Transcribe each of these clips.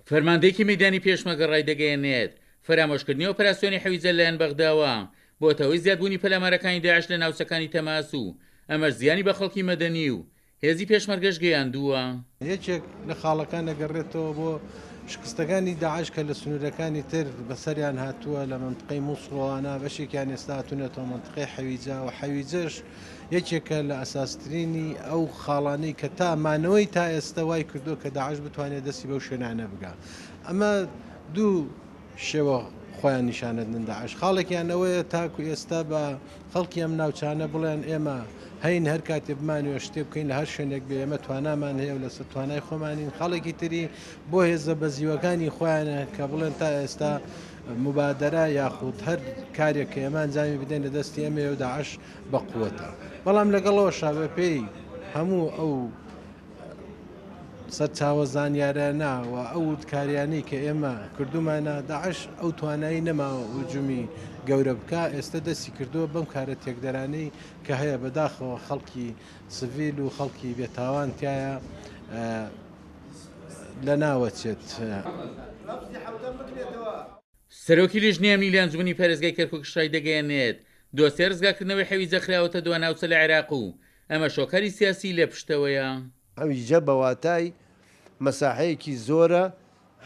فەرماندەیەکی مەیدانی پێشمەرگە ڕایدەگەیەنێت، فەرامۆشکردنی ئۆپەراسیۆنی حەویجە لەلایەن بەغداوە بۆتە هۆی زیادبوونی پەلامارەکانی داعش لە ناوچەکانی تەماس و ئەمەش زیانی بە خەڵکی مەدەنی و هێزی پێشمەرگەش گەیاندووە. یەکێک لە خاڵەکان دەگەڕێتەوە بۆ شکستەکانی داعش کە لە سنوورەکانی تر بەسەریان هاتووە لە مەنتقەی موسڵ و ئەوانە، بەشێکیان ئێستا هاتوونەتەوە مەنتقەی حەویجە و حەویجەش یەکێکە لە ئەساسترینی ئەو خاڵانەی کە تا مانەوەی تا ئێستا وای کردووە کە داعش بتوانێت دەستی بەو شوێنانە بگا. ئەمە دوو شێوە خۆیان نیشانەدن داعش خاڵێکیان ئەوەیە تاکو ئێستا بە خەڵکی ئەم ناوچانە بڵێن ئێمە هەین هەر کاتێ بمانوێ شتێ بکەین لە هەر شوێنێک بێ ئێمە توانامان هەیە و لەسەر توانای خۆمانین خاڵێکی تری بۆ هێزە بەزیوەکانی خۆیانە کە بڵێن تا ئێستا مبادرە یاخود هەر کارێک کە ئێمە ئەنجامی بدەین لە دەستی ئێمەیە و داعش بە قووەتە بەڵام لەگەڵەوەشا بەپێی هەموو ئەو سەرچاوە زانیارانە و ئەو وردکاریانەی کە ئێمە کردومانە داعش ئەو توانایی نەماوە هجومی گەورە بکا ئێستا دەستی کردووە بەم کارە تێکدەرانەی کە هەیە بەداخەوە خەڵکی سڤیل و خەڵکی بێتاوان تایە لەناوەچێت. سەرۆکی لیژنەی ئەمنی لە ئەنجومەنی پارێزگای کەرکوکش ڕایدەگەیەنێت، دۆسیەی ڕزگارکردنەوەی حەویجە خراوەتە دوا ناوچە لە عێراق و ئەمەش هۆکاری سیاسیی لە پشتەوەیە. حەویجە بە واتای مەساحەیەکی زۆرە،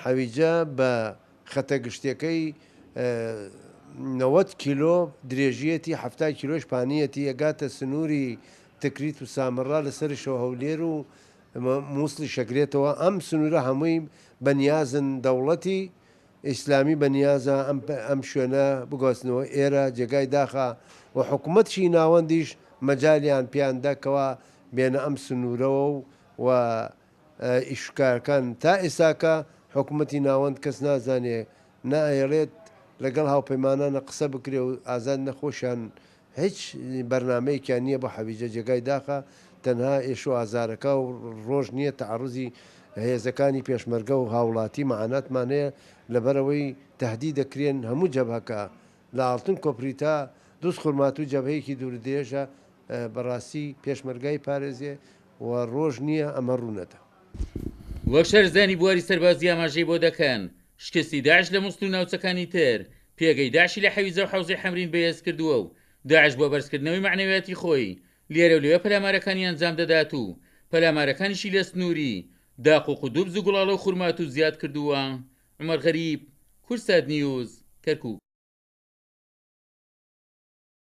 حەویجە بە خەتە گشتیەکەی 90 کیلۆ درێژیەتی، 70 کیلۆش پانیەتی، ئەگاتە سنووری تکریت و سامەڕا لە سەرشەوە هەولێر و موسڵیش ئەگرێتەوە، ئەم سنوورە هەمووی بە نیازن دەوڵەتی ئیسلامی بە نیازە ئەم شوێنە بگواستنەوە ئێرە، جێگای داخە و حکومەتشی ناوەندیش مەجالیان پێیان دا کەوا بێنە ئەم سنوورەوە و ئیشکارەکان تا ئێستاکە حکومەتی ناوەند کەس نازانێ نائەیەڵێت لەگەڵ هاوپەیمانانە قسە بکرێ و ئازاد نە خۆشیان هیچ بەرنامەیەکیان نیە بۆ حەویجە جێگای داخە تەنها ئێش و ئازارەکە و ڕۆژ نیە تەعەڕوزی هێزەکانی پێشمەرگە و هاوڵاتی مەعاناتمان هەیە لەبەرئەوەی تەهدید دەکرێن هەموو جەبهەکە لە ئاڵتون کۆپری تا دوز خورماتوو جەبهەیەکی دوورودرێژە بەڕاستی پێشمەرگای پارێزێ و ڕۆژ نیە ئەمە ڕوونەدا. وەک شارەزایانی بواری سەربازی ئاماژەی بۆ دەکەن، شکستی داعش لە موسڵ و ناوچەکانی تر، پێگەی داعشی لە حەویجە و حەوزەی حەمرین بەهێز کردووە و داعش بۆ بەرزکردنەوەی مەعنەویاتی خۆی لێرە و لەوێ پەلامارەکانی ئەنجام دەدات و پەلامارەکانیشی لە سنووری داقوق و دوبز و گوڵاڵە و خورماتوو زیاد کردووە. عومەر غەریب، کوردسات نیوز، کەرکوک.